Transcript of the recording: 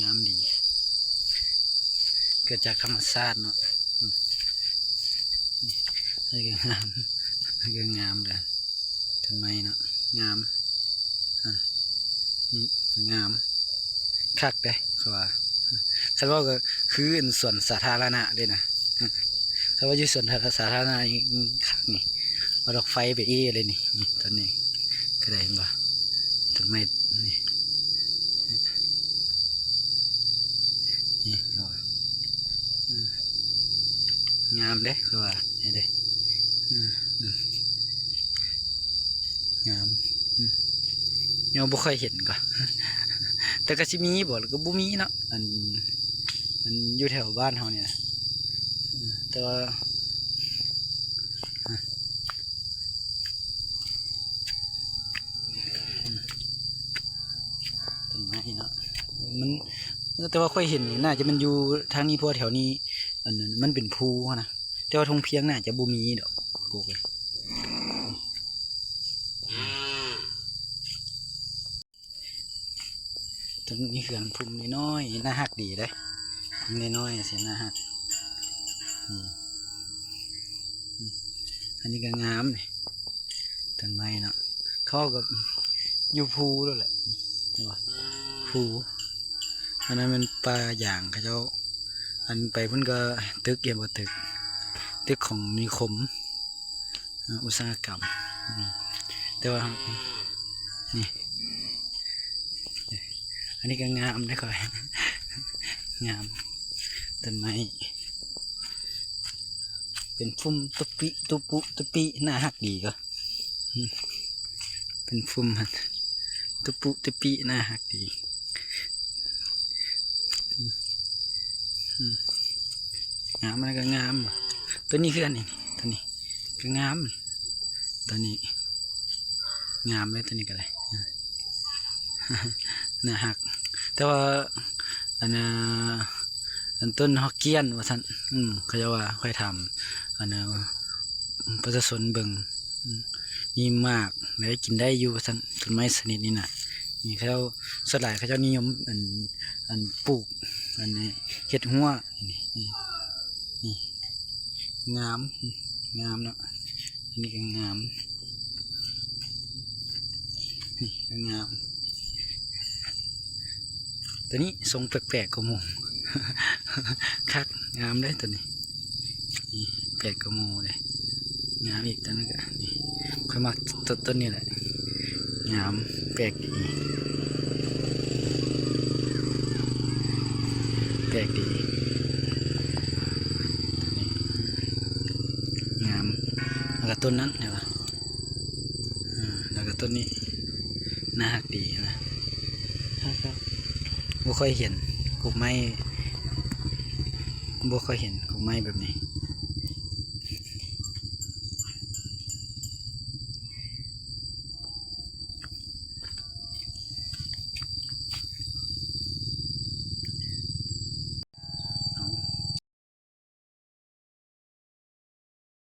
ງາມດີ ເກີດຈາກທຳມະຊາດເນາະ. ອືມ ອັນນີ້ກໍງາມ ອັນນີ້ກໍງາມເດ້ ຕົ້ນໄມ້ເນາະ ງາມ ອັນນີ້ກໍງາມຄັກເດ້ ເຂົາວ່າ ຄັນເວົ້າກໍຄືອັນສວນສາທາລະນະເດ້ນະ. ຖ້າວ່າຢູ່ສວນສາທາລະນະນີ້ຄັກນີ້ ເອົາດອກໄຟໄປເອເລີຍນີ້. ນີ້ຕົ້ນນີ້ກໍໄດ້ ເຫັນບໍ່? ຕົ້ນໄມ້ນີ້ ນີ້ ເຫັນບໍ່? ອືມ ງາມເດ້ ເຂົາວ່າ ນີ້ເດ້ ອືມ ງາມ ອືມ ຍັງບໍ່ຄ່ອຍເຫັນກໍ ແຕ່ກໍຊິມີບໍ່ ກໍບໍ່ມີເນາະ ອັນ ອັນຢູ່ແຖວບ້ານເຮົານີ້ນະ ເອີ ແຕ່ວ່າ ອືມ ຕົ້ນໄມ້ເນາະ ມັນ ແຕ່ວ່າຂ້ອຍເຫັນນີ້ ໜ້າຈະແມ່ນຢູ່ທາງນີ້ ເພາະວ່າແຖວນີ້ ອັນນັ້ນ ມັນເປັນພູຫັ້ນນະ ແຕ່ວ່າທົ່ງພຽງໜ້າຈະບໍ່ມີດອກ ໂກກເອີຍ. ຕົ້ນມີເຮືອນພຸ່ມນ້ອຍໆ ໜ້າຮັກດີເດ້ ພຸ່ມນ້ອຍໆ ຊິໜ້າຮັກ. ອືມ ອືມ ອັນນີ້ກໍງາມນີ້ ຕົ້ນໄມ້ເນາະ ເຂົາກໍຢູ່ພູໂລດແຫຼະ ເຫັນບໍ່? ພູ ອັນນັ້ນແມ່ນປ່າຢາງເຂົາເຈົ້າ ອັນໄປພຸ້ນກໍຕຶກ ເຫັນບໍ່? ຕຶກ ຕຶກຂອງນິຄົມ ອາ ອຸດສາຫະກຳ ອືມ ແຕ່ວ່າ ນີ້ ອັນນີ້ກໍງາມເດ້ຂ້ອຍ ງາມ ຕົ້ນໄມ້ ເປັນຟຸ່ມຕຸປິຕຸປຸຕຸປິ ໜ້າຮັກດີກໍ ອືມ ເປັນຟຸ່ມຫັ້ນ ຕຸປຸຕຸປິ ໜ້າຮັກດີ. ອືມ ອືມ ງາມ ມັນກໍງາມ ໂຕນີ້ຄືກັນນີ້ ໂຕນີ້ກໍງາມ ໂຕນີ້ງາມເລີຍ ໂຕນີ້ກໍໄດ້ ອືມ ໜ້າຮັກ ແຕ່ວ່າ ອັນນ່າ ອັນຕົ້ນຮອກກຽນວ່າຊັ້ນ ອືມ ເຂົາເຈົ້າວ່າ ຂ້ອຍຖາມ ອັນນ່າ ປະຊາຊົນເບິ່ງ ອືມ ມີໝາກ ແລະ ກິນໄດ້ຢູ່ວ່າຊັ້ນ ຕົ້ນໄມ້ຊະນິດນີ້ນະ ນີ້ເຂົາເຈົ້າ ສ່ວນຫຼາຍເຂົາເຈົ້ານິຍົມ ອັນ ອັນ ປູກ ອັນນີ້ ເຮັດຮົ້ວ ນີ້ ນີ້ ນີ້ ງາມ ງາມເນາະ ອັນນີ້ກໍງາມ ນີ້ກໍງາມ ໂຕນີ້ຊົງແປກໆກວ່າໝູ່ ຄັກ ງາມເດ້ໂຕນີ້ ນີ້ແປກກວ່າໝູ່ເດ້ ງາມອີກ ໂຕນັ້ນກໍ ນີ້ ຂ້ອຍມັກຕົ້ນ ຕົ້ນນີ້ແຫຼະ ງາມ ແປກດີ ແປກດີ ນີ້ ງາມ ແລ້ວກໍຕົ້ນນັ້ນ ເຫັນບໍ່? ອາ ແລ້ວກໍຕົ້ນນີ້ ໜ້າຮັກດີນະ ບໍ່ຄ່ອຍເຫັນກົກໄມ້ ບໍ່ຄ່ອຍເຫັນກົກໄມ້ແບບນີ້